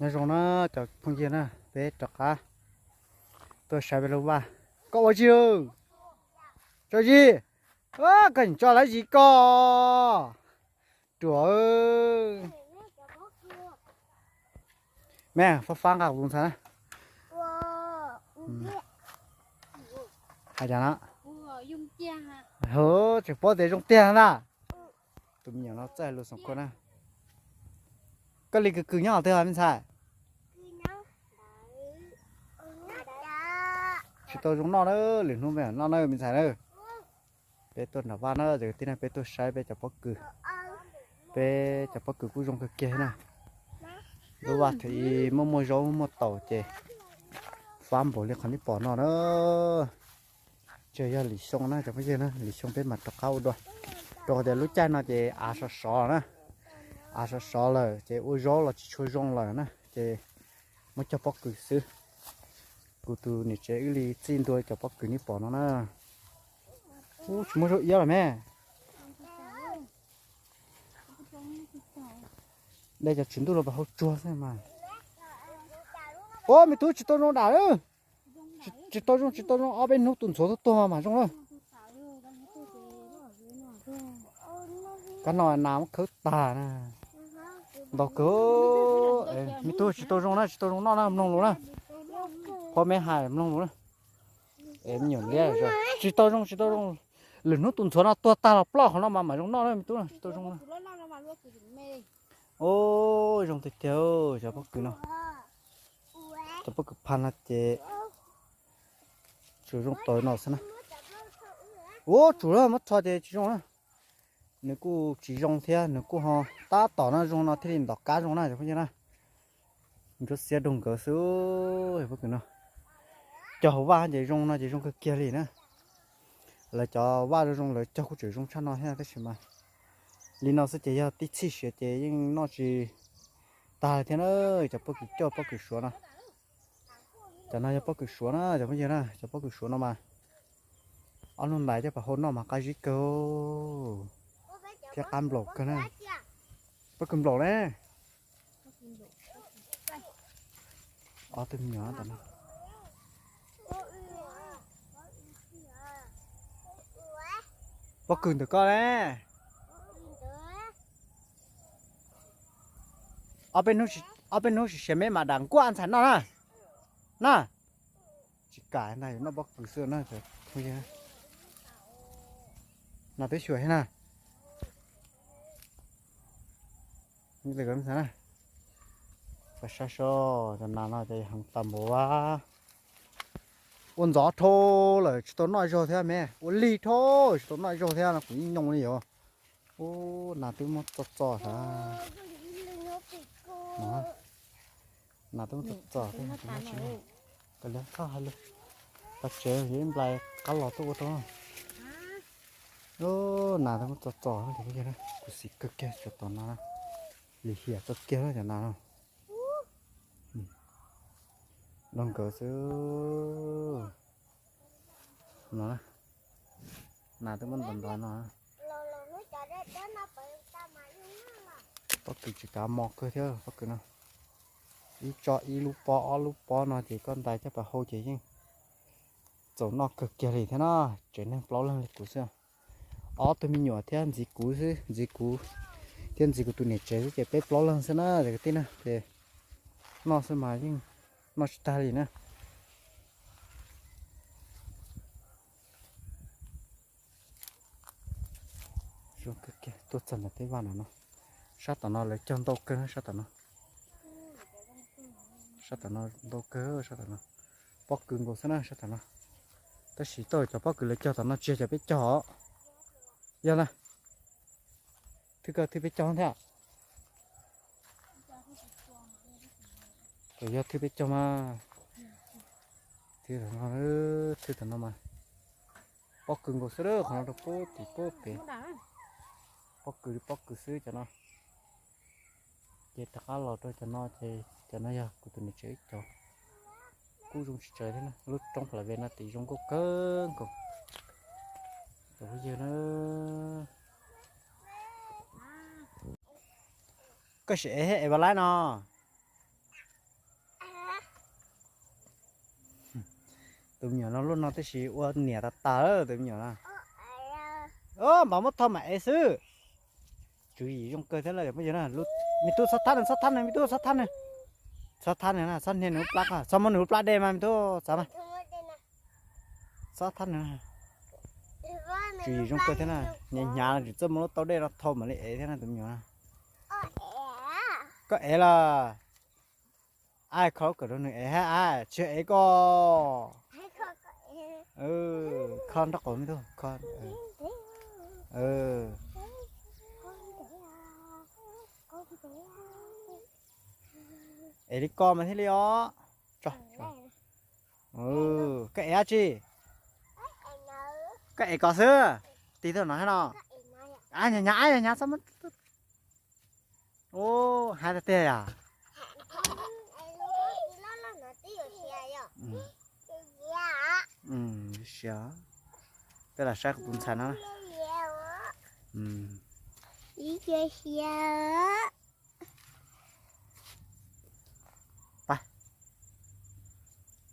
Nyob zoo na cov phooj ywg na, peb rov qab tuaj saib peb lub vaj. Koj ua tsi? Tso zis. Koj tso lawv zis ko. Ruam. Me fab fab nqa kuv tus ntxhais na. Hais cas na? Tseem paub tias zoo tiag na. Tus me nyuam no txawj hais lus xoom khuas na. Koj li kws kws nyob qhov twg me ntxhais? Tsis tau zoo noj na, lwm hnub me noj na me ntxhais na. Peb tuaj nram vaj na, cov kwv tij na, peb tuaj saib peb cov pob kws. Peb cov pob kws kuj zoo kawg kiag na. Lub vaj thaum ub muaj muaj zaub muaj taum ces fab npaum li qhov nej pom no na. Tseem yog lim xyoo na cov phooj ywg na, lim xyoo peb mam rov qab ua dua. Rau qhov tias lub caij no ces av sov sov na, av sov sov lawm ces ua zaub los tsis tshua zoo lawm na ces muab cog pob kws xwb. Kuv tus niam tsev wb li txij ntua cov pob kws nej pom no na. Ub, tsis muaj zaub iab los me. Dej cov tsis ntuj los pas hau tsuag xwb mas. Ub, me tub, tsis tau zoo dam. Tsis tau zoo, tsis tau zoo, ob peb hnub tus ntxhuav tuaj tuag mas zoo na. Kab no nas muab khawb tag na. Ntau kawg. Me tub, tsis tau zoo na, tsis tau zoo noj na, mloog lus na. Qhov me hais mloog lus na. Es me nyuam liab, tsis tau zoo, tsis tau zoo. Lwm hnub tus ntxhuav no tuag tag los ploj qhov no mas mam zoo noj na me tub, tsis tau zoo na. Ub, zoo tiag tiag cov pob kws no. Cov pob kws pha no ces tsuas zoo tau no xwb na. Ub, tsum lawm, muab txho ces tsis zoo na. Nws kuj tsis zoo thiab, nws kuj ho tab tom no zoo no thiaj li ntov kab zoo na cov phooj ywg na. Ntsuab xiab doog nkawd xwb pob kws no. Cog hauv vaj ces zoo no ces zoo kawg kiag li na. Lawv cov vaj zoo zoo lawv cog kuj tseem zoo tshaj no thiab tab sis mas li no xwb ces yog tib txhij siav ces yeej noj tsis tag li thiab na. Cov pob kws coj pob kws suav no. Cov no yog pob kws suav na cov phooj ywg na, cov pob kws suav no mas ob hnub ntais coj pas hau noj mas qab zib kawg thiab qab nplaum kawg na. Pob kws nplaum ne. Ob tug me nyuam no. Pob kws ntawm koj ne. Ob peb hnub sim siav me mam dam nkuaj ntxhais noj na. Na. Tsis kam ntag, yuav noj pob kws xwb na. Nas twb xyuas thiab na. Pas sab so, cov nas no ces heev tas npaum a. Ua ntxov dhau lawm tsis tau noj zaug thiab me, ua lig dhau tsis tau noj zaug thiab no kuv yeej nyoo li yom. Ub, nas twb muab txo txo sav. Nas twb muab txo txo, koj liab txhob hais lus. Tau tsev yog ib nplais qab los tuaj ua rau. Ub, nas twb muab txo txo, kuv xis kawg kiag cov tom no, lim hiam kawg kiag cov nas no. Los nkawd xwb. No, nas twb muab ntov ntov no. Pob kws tsis kav mos kawg thiab pob kws no. Ib tso ib lub pob ob lub pob no ces koj ntais coj pas hau ces yeej txaus noj kawg kiag li thiab na. Tsev neeg plaub leeg li kuv xwb. Ob tug me nyuam thiab ntxiv kuv xwb, ntxiv kuv thiab ntxiv kuv tus niam tsev xwb ces peb plaub leeg xwb na cov kwv tij na ces noj xwb mas yeej noj tsis tag li na. Tuaj txog ntawm tej vaj no no, sab tom no lawv cog ntau kawg sab tom no. Sab tom no ntau kawg sab tom no. Pob kws nkaus xwb na sab tom no. Tab sis tau cov pob kws lawv cog tom no tsis yog cov peb cog os. Yog na. Thwj koj thwj peb cog thiab. Yog thwj peb cog mas. Thwj tom no, thwj tom no mas. Pob kws nkaus xwb qhov no rau pub tim pub pem. Pob kws li pob kws xwb cov no. Ces rov qab los rau cov no ces cov no yog kuv tus niam tsev ib cov. Kuj zoo tsis tsawg thiab na, lub roob plas ve no tim zoo nkauj kawg nkaus. Cov phooj ywg na. Koj sim ev thiab ev vas laib no. Tus me nyuam no luaj no tib si ua niam tas tas tus me nyuam no. Npam muab thauj mam ev xwb. Tswv yim zoo kawg thiab lawm phooj ywg na. Me tub txhob thab nws, txhob thab nws, me tub txhob thab nws. Txhob thab nws na, txhob hnia nws lub plab, txhob muab nws lub plab de mas me tub, txhob mas. Txhob thab nws. Tswv yim zoo kawg thiab na. Hnyav hnyav tsis txawj muab lub taub dej no thauj mam li ev thiab na tus me nyuam na. Koj ev los. Ai, kho lub kawm rau nws ev hab, ai tsis ev koj. Kho nraub qaum me tub, kho. Ev li ko mas thiaj li os. Koj ev dab tsi? Koj ev koj xwb. Tig tuaj no hab no. Ab, hnyav hnyav, ab, hnyav hnyav, txhob muab. Ub, hais tiag tiag yom. Siav, peb los saib kuv tus ntxhais no.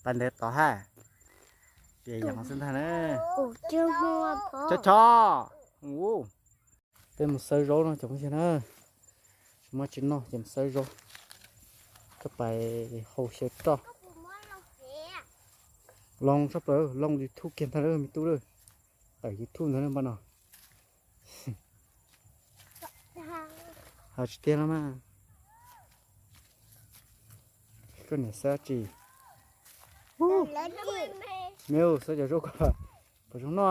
Pab ntawd tod hab. Pias yas xwb ntag na. Chob chob. Peb mus xawb zaub no cov phooj ywg na. Tsis muaj tsis noj ces mus xawb zaub. Koj pais hau xyaw roj. Loo tshaj plaws, loo YouTube kiag ntag lawm me tub lawm. Tawm YouTube ntag lawm npaj no. Hais tsis tiag no mas. Koj niam xawb tsi? Me xawb cov zaub ko, puas zoo noj?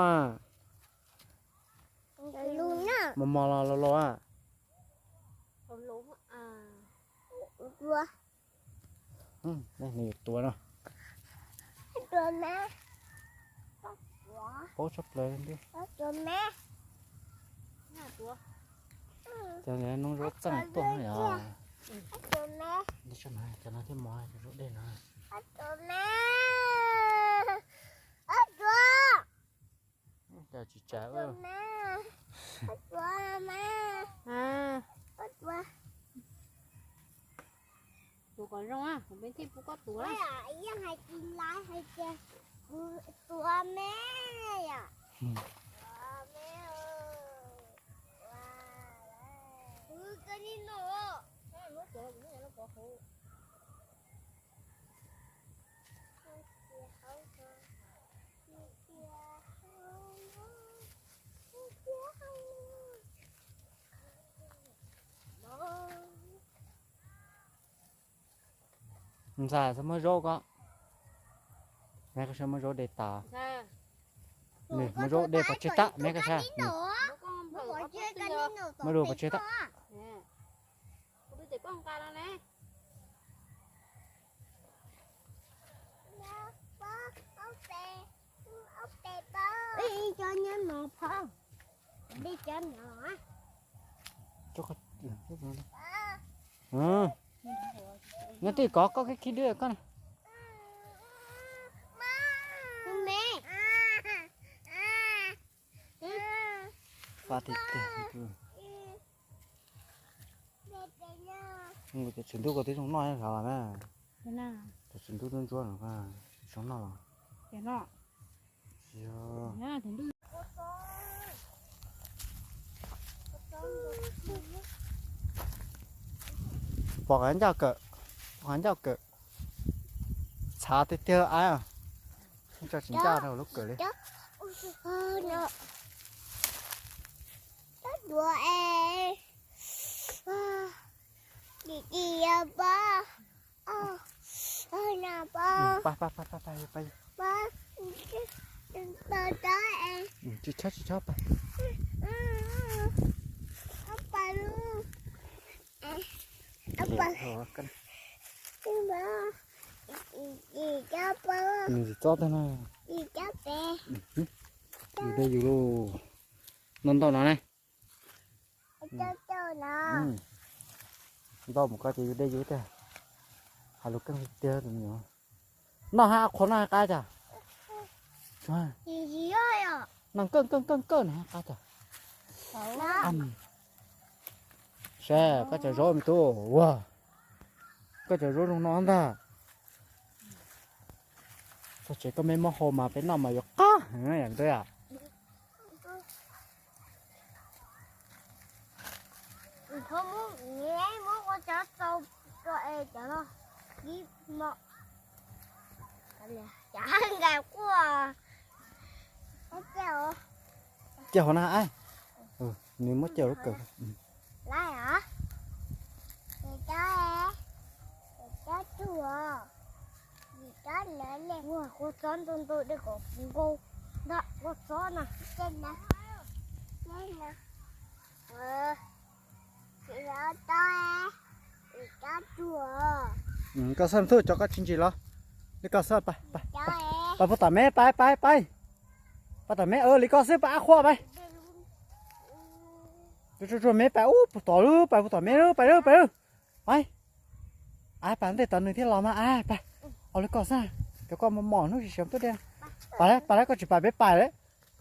Mos mos los laus laus a? Nws yuav tuav no. Paub tshaj plaws li. Cov noob zaub txeej tuaj no yog. Cov no thiaj mos cov zaub dej no. Cov tsis tsav. Tuav kom zoo, kuv me thiaj pub koj tuav. Yeej hais tsis laiv hais tias kuv tuav me yom. Tuav me, kuv koj ni no. Ntxhais, txhob muab zaub ko. Me koj saib muab zaub de tas. Muab zaub de pov tseg tag, me koj saib. Muab zaub pov tseg tag. Nyob tij kov koj khib khib dwb koj na. Faj tiag tiag. Cov txiv ntub ko twb zoo noj ib zaug los na. Cov txiv ntub ntsuab ntsuab no zoo noj los. Pom qab ncauj kawm, pom qab ncauj kawm. Txhav tiag tiag a. Tso tsis ncaj rau lub kawm li. Pab, pab, pab, pab, pab. Tsis tshab, tsis tshab pab. Nws tsis txob tag na. Yus de yus lauj. Noj ntau no ne. Ntau mus ko ces yus de yus tiag. Hais lus keej tiag tus me nyuam. Noj hab qhua noj hab qab cas? Noj keej keej keej keej noj hab qab cas? Saib koj cov zaub me tub ua. Koj cov zaub zoo no ntag. Tsev koj me muab hau mas peb noj mas yuav qab heev yam ntuj yom. Muab ua cov tsau rau es cov no, ib no, cov nqaim quaj. Cia hauv na, nws muab cia lub kawm. Laib os. Cov, cov tuag. Vim cov lawv li. Ua kua txob ntu ntu dej kom puv nkaus ntag, kua txob na. Tsis tau, vim cov tuag. Koj xaj thuj cov koj tsis ntsis los. Li koj xaj, pais, pais, pais puag tom me, pais, pais, pais. Pais tom me, li koj xwb, pais ab qhuaj pais. Tsuag tsuag me, pais ub puag tom lub, pais puag tom me lub, pais lub, pais lub. Pais. Ab, pais ntej tod nws thiaj los mas, ab, pais. Ua li koj xwb, cov koj mos mos hnub tsis siav tuaj dej. Pais lawm, pais lawm, koj tsis pais peb pais lawm.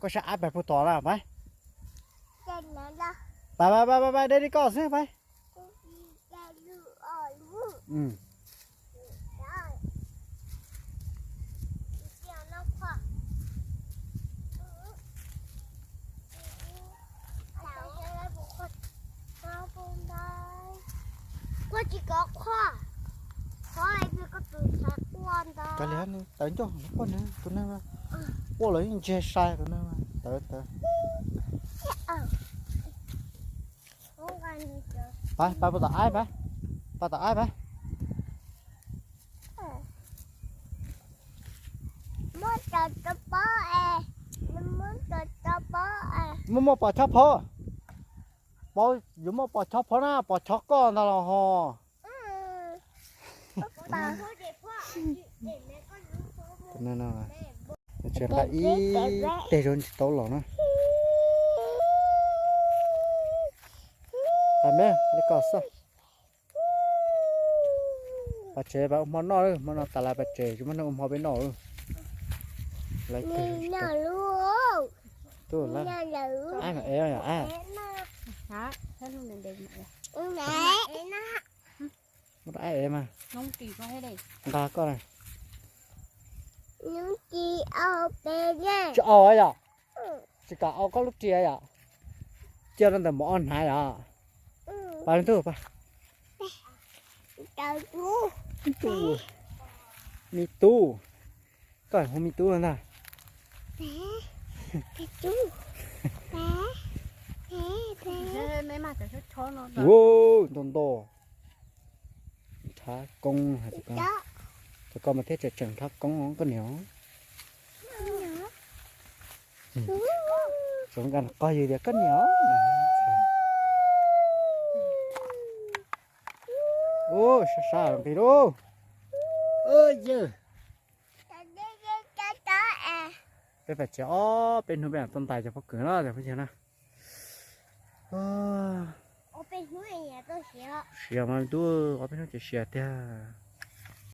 Koj saib ab pais puag tod na, pais. Pais, pais, pais, pais, de li koj xwb, pais. Koj tsis kov qhuaj, qhuaj, koj tus ntxhais quaj ntag. Kav liam, tawv ncauj los quaj na, tus neeg quaj los yeej ntseg sai tus neeg, tawv tawv. Pais, pais puag tom aib pais, pais tom aib pais. Muaj cov tso pob es, muaj cov tso pob es. Muaj muaj pos chob phob. Paub yuav muaj pos chob phob na, pos chob koj ntag los ho. Tsev nqa ib teg zoo tsis tau los na. Pais me, li koj xwb. Pais tsev pais ua hmo noj, hmo no tas lawm pais tsev tsis muaj neeg ua hmo peb noj. Lawv kawg, tuaj lawm. Ab, mas ev yom, ab. Muab rau ab ev mas. Nqa koj na. Tsis au yom. Tsis kam au koj lub ris yom. Cia rau ntawm mov o hnav yom. Pais leej twg pais. Me tub. Koj hu me tub ntag. Ua, nto nto. Nrhav koob hais tias, cov koj mas thiaj tseem tseem nrhav koob koj niam. Tseem nqa qog yus tias koj niam. Ua, sab sab nqis lauj. Yawg. Peb pais tsev ob peb hnub peb mam tuaj ntais cov pob kws no cov phooj ywg na. Siav mas ntuj, ob peb hnub ces siav tiag.